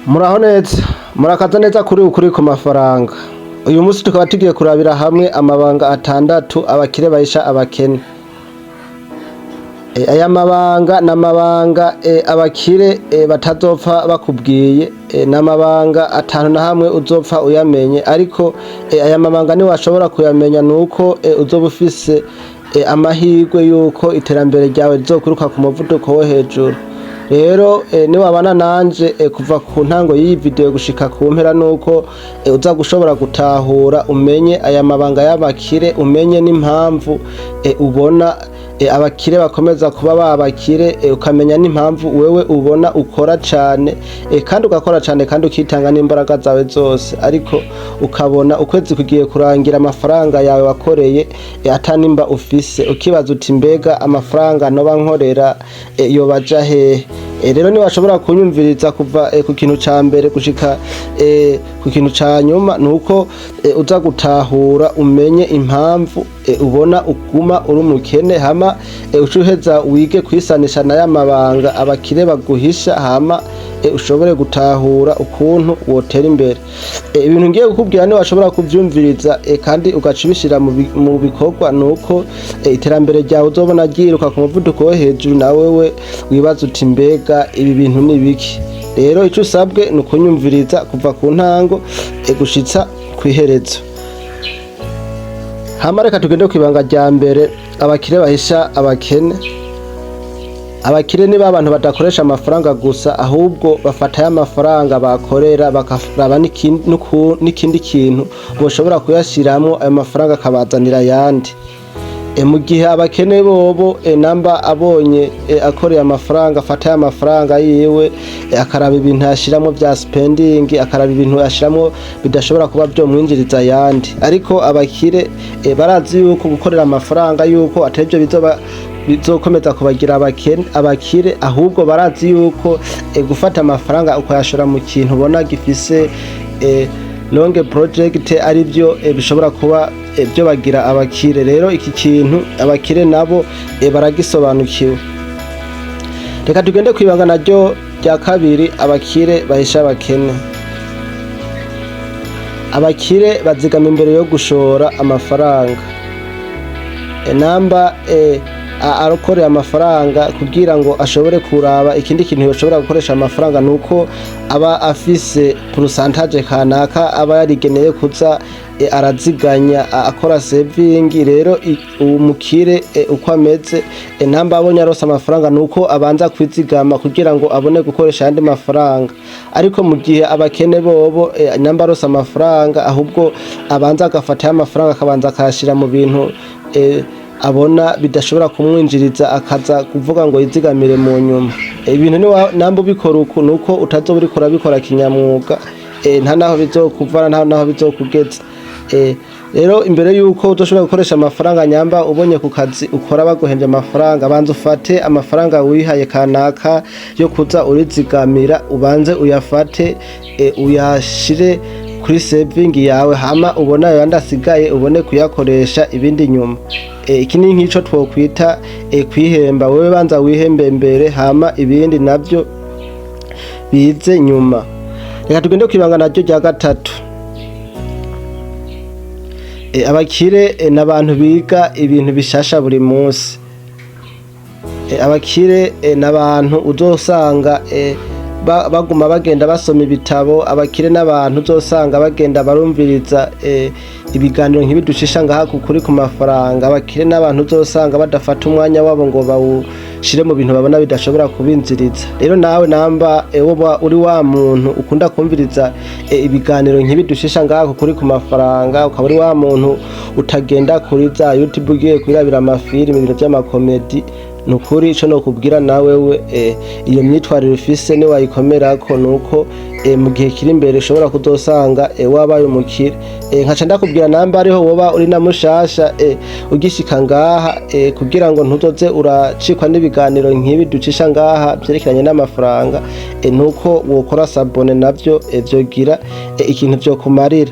Muraho neza, murakaza neza kuri Ukuri ku Mafaranga. Uyu munsi tukaba tugiye kurabira hamwe amabanga atandatu abakire bahisha abakene. Aya mabanga ni amabanga abakire batazopfa bakubwiye, ni amabanga atanu na hamwe uzopfa uyamenye, ariko aya mabanga niwashobora kuyamenya nuko uzoba ufise amahirwe yuko iterambere ryawe rizokwiruka ku muvuduko wo hejuru. Rero niwabana nanje kuva ku ntango y'iyi video gushika ku mpera, nuko uza gushobora gutahura, umenye aya mabanga y'abakire, umenye n'impamvu ubona abakire bakomeza kuba babakire, ukamenya n'impamvu wewe ubona ukora cane kandi ugakora cane kandi ukitanga n'imbaraga zawe zose, ariko ukabona ukwezi kugiye kurangira amafaranga yawe wakoreye ata nimba ufise, ukibaza uti: "Mbega amafaranga noba nkorera yoba aja hehe?" Rero niwashobora kunyumviriza kuva ku kintu ca mbere gushika ku kintu ca nyuma, nuko uza gutahura, umenye impamvu ubona uguma uri umukene, hama uce uheza wige kwisanisha n'aya mabanga abakire baguhisha, hama ushobore gutahura ukuntu wotera imbere. Ibintu ngiye kukubwira, niwashobora kuvyumviriza kandi ugaca ubishira mu bikorwa, nuko iterambere ryawe uzobona ryiruka ku muvuduko wo hejuru, na wewe wibaza uti: "Mbega ibi bintu ni biki?" Rero ico usabwe ni ukunyumviriza kuva ku ntango gushitsa kw'iherezo. Hama reka tugende kw'ibanga rya mbere abakire bahisha abakene. Abakire ni ba bantu badakoresha amafaranga gusa, ahubwo bafata y'amafaranga bakorera bakaraba n'ikindi kintu boshobora kuyashiramwo, ayo mafaranga akabazanira ayandi. Mu gihe abakene bobo namba abonye akoreye amafaranga, afata amafaranga yiwe akaraba ibintu yashiramwo vya spending, akaraba ibintu yashiramwo bidashobora kuba vyomwinjiriza ayandi. Ariko abakire barazi yuko gukorera amafaranga yuko atari vyo bizoba bizokomeza kubagira abakene abakire, ahubwo barazi yuko gufata amafaranga ukayashora mu kintu ubona gifise long project ari byo bishobora kuba byo bagira abakire. Rero iki kintu abakire nabo baragisobanukiwe. Reka tugende kwibanga naryo rya kabiri abakire bahisha abakene. Abakire bazigama imbere yo gushora amafaranga. Namba arokoreye amafaranga kugira ngo ashobore kuraba ikindi kintu yoshobora gukoresha amafaranga, nuko aba afise pourcentage kanaka aba yarigeneye kuza araziganya, akora saving. Rero umukire uko ameze, namba abonye aronse amafaranga, nuko abanza kwizigama kugira ngo abone gukoresha ayandi mafaranga. Ariko mu gihe abakene bobo, namba aronse amafaranga, ahubwo abanza agafata amafaranga akabanza akayashira mu bintu abona bidashobora kumwinjiriza, akaza kuvuga ngo yizigamire mu nyuma. Ibintu namba ubikora uku, nuko utazoba uriko urabikora kinyamwuga, nta naho bizokuvana, nta naho bizokugeza. Rero imbere yuko uzoshobora gukoresha amafaranga, nyamba ubonye ku kazi ukora baguhemvye amafaranga, banza ufate amafaranga wihaye kanaka yo kuza urizigamira, ubanze uyafate uyashire kuri saving yawe, hama ubone ayo yandi asigaye ubone kuyakoresha ibindi nyuma. Iki ni nk'ico twokwita kwihemba. Wewe banza wihembe mbere, hama ibindi navyo bize nyuma. Reka tugende kwibanga naryo rya gatatu. Abakire n'abantu biga ibintu bishasha buri munsi. Abakire n'abantu uzosanga baguma bagenda basoma ibitabo. Abakire n'abantu uzosanga bagenda barumviriza ibiganiro nk'ibiducisha ngaha ku Kuri ku Mafaranga. Abakire n'abantu uzosanga badafata umwanya wabo ngo bawushire mu bintu babona bidashobora kubinziriza. Rero nawe namba woba uri wa muntu ukunda kumviriza ibiganiro nk'ibiducisha ngaha ku Kuri ku Mafaranga, ukaba uri wa muntu utagenda kuri za YouTube ugiye kwirabira amafilimi, ibintu vy'amakomedi, nukuri ico nokubwira nawe we, iyo myitwarire ufise niwayikomerako, nuko mu gihe kiri imbere ushobora kuzosanga wabaye umukire. Nkaca ndakubwira, namba ariho woba uri na mushasha ugishika ngaha, kugira ngo ntuzoze uracikwa n'ibiganiro nk'ibi ducisha ngaha vyerekeranye n'amafaranga, nuko wokora s'abonner, navyo vyogira ikintu vyokumarira.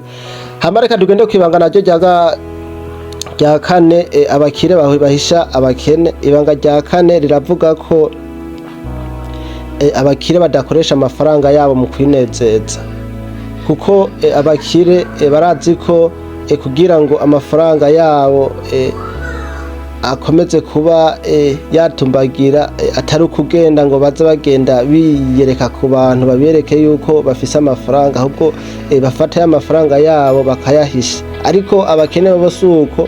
Hama reka tugende kwibanga naryo rya kane abakire bahisha abakene. Ibanga rya kane riravuga ko abakire badakoresha amafaranga yabo mu kwinezeza, kuko abakire barazi ko kugira ngo amafaranga yabo akomeze kuba yatumbagira, atari ukugenda ngo baze bagenda biyereka ku bantu, babereke yuko bafise amafaranga, ahubwo bafata y'amafaranga yabo bakayahisha. Ariko abakene bo si uko.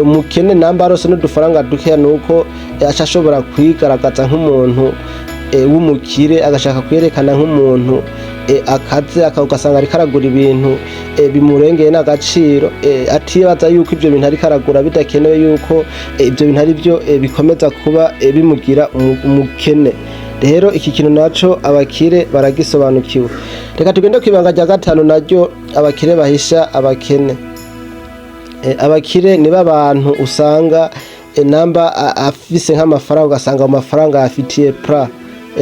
Umukene namba arose n'udufaranga dukeya, nuko aca ashobora kwigaragaza nk'umuntu w'umukire, agashaka kwerekana nk'umuntu akaze, ugasanga ariko aragura ibintu bimurengeye n'agaciro, atibaza yuko ivyo bintu ariko aragura bidakenewe, yuko ivyo bintu ari byo bikomeza kuba bimugira umukene. Rero iki kintu naco abakire baragisobanukiwe. Reka tugende kw'ibanga rya gatanu, naryo abakire bahisha abakene. Abakire nibo abantu usanga namba afise nk'amafaranga, ugasanga mu mafaranga afitiye plan.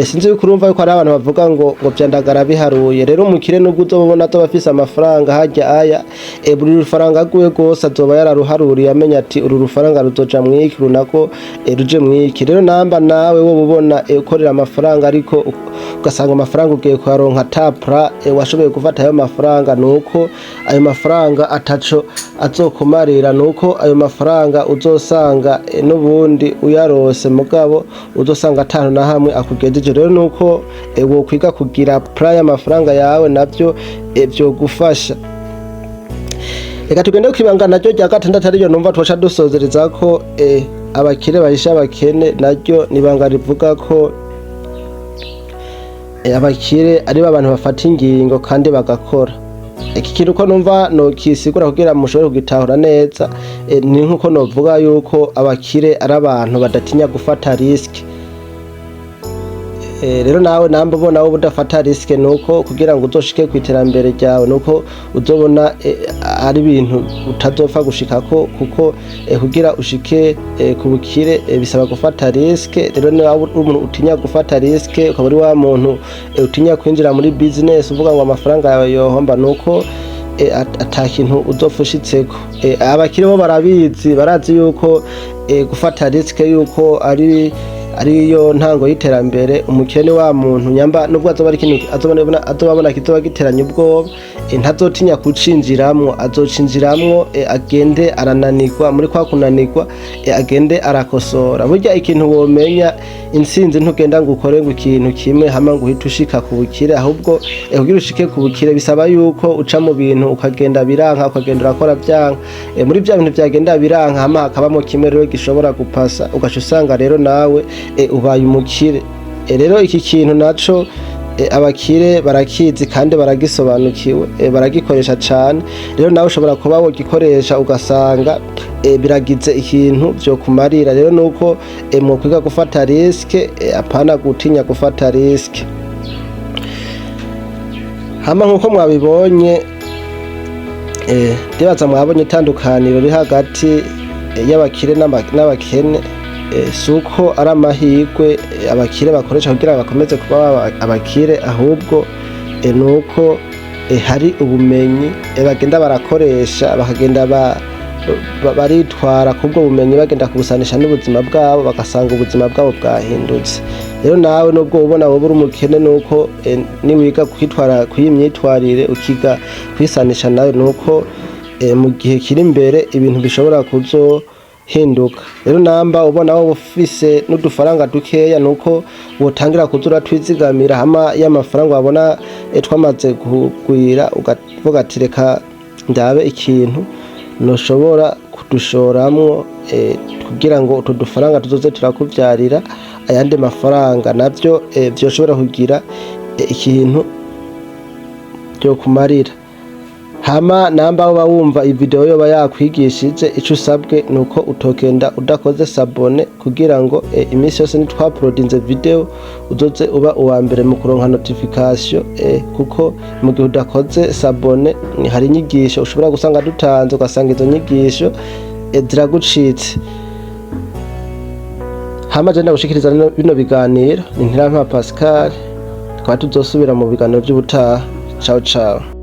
Sinzi yuko urumva yuko hari abantu bavuga ngo vyandagara biharuye. Rero umukire, nubwo uzobona azoba afise amafaranga harya aya, buri rufaranga rwiwe rwose azoba yararuharuriye, amenya ati uru rufaranga ruzoja mwiki, uru nako ruje mwiki. Rero namba nawe wowe ubona ukorera amafaranga, ariko ugasanga amafaranga ugiye kuyaronka ata plan washoboye gufata ayo mafaranga, nuko ayo mafaranga ataco azokumarira, nuko ayo mafaranga uzosanga n'ubundi uyarose, mugabo uzosanga atanu na hamwe akugejeje. Rero nuko wokwiga kugira plan y'amafaranga yawe, navyo vyogufasha. Reka tugende kwibanga naryo rya gatandatu, ariryo numva twoca dusozereza ko abakire bahisha abakene. Naryo nibanga rivuga ko abakire ari abantu bafata ingingo kandi bagakora. Iki kintu uko numva nokisigura kugira mushobore kugitahura neza, ni nkuko novuga yuko abakire ari abantu badatinya gufata risque. Rero nawe namba ubona wowe udafata risque, nuko kugira ngo uzoshike ku iterambere ryawe, nuko uzobona ari ibintu utazopfa gushikako, kuko kugira ushike ku bukire bisaba gufata risque. Rero niba uri umuntu utinya gufata risque, ukaba uri wa muntu utinya kwinjira muri business, uvuga ngo amafaranga yawe yohomba, nuko ata kintu uzopfa ushitseko. Abakire bo barabizi, barazi yuko gufata risque yuko ari ariyo ntango y'iterambere. Umukene wa muntu nyamba nubwo azoba ari ikintu azoba abona kizoba giteranye ubwoba, ntazotinya kucinjiramwo, azocinjiramwo, agende arananirwa. Muri kwa kunanirwa, agende arakosora. Burya ikintu womenya, intsinzi ntugenda ngo ukore ngo ikintu kimwe hama ngo uhite ushika ku bukire, ahubwo kugira ushike ku bukire bisaba yuko uca mu bintu, ukagenda biranka, ukagenda urakora byanka. Muri bya bintu byagenda biranka, hama hakabamo kimwe rero gishobora gupasa, ugaca usanga rero nawe ubaye umukire. Rero iki kintu naco abakire barakizi kandi baragisobanukiwe, baragikoresha cane. Rero nawe ushobora kuba wogikoresha, ugasanga biragize ikintu vyokumarira. Rero nuko mwokwiga gufata risque, apana gutinya gufata risque. Hama nkuko mwabibonye, ndibaza mwabonye itandukaniro riri hagati y'abakire n'abakene. Si uko ari amahirwe abakire bakoresha kugira bakomeze kuba abakire, ahubwo nuko hari ubumenyi bagenda barakoresha, bakagenda baritwara kubwo bumenyi, bagenda kubusanisha n'ubuzima bwabo, bagasanga ubuzima bwabo bwahindutse. Rero nawe nubwo ubona wowe uri umukene, nuko niwiga kwitwara kw'iyi myitwarire, ukiga kwisanisha nayo, nuko mu gihe kiri imbere ibintu bishobora kuzohinduka. Rero namba ubona wowe ufise n'udufaranga dukeya, nuko wotangira kuza uratwizigamira, hama y'amafaranga wabona twamaze kugwira, ukavuga ati reka ndabe ikintu noshobora kudushoramwo, kugira ngo utu dufaranga tuzoze turakuvyarira ayandi mafaranga, navyo vyoshobora kugira ikintu vyokumarira. Hama namba woba wumva iyi video yoba yakwigishije, ico usabwe nuko utogenda udakoze s'abonner, kugira ngo iminsi yose nitwapulodinze video uzoze uba uwa mbere mu kuronka notification, kuko mu gihe udakoze s'abonner hari inyigisho ushobora gusanga dutanze, ugasanga izo nyigisho ziragucitse. Hama je ndagushikiriza bino biganiro ni Ntirampa Pascal, tukaba tuzosubira mu biganiro vy'ubutaha. Ciao ciao.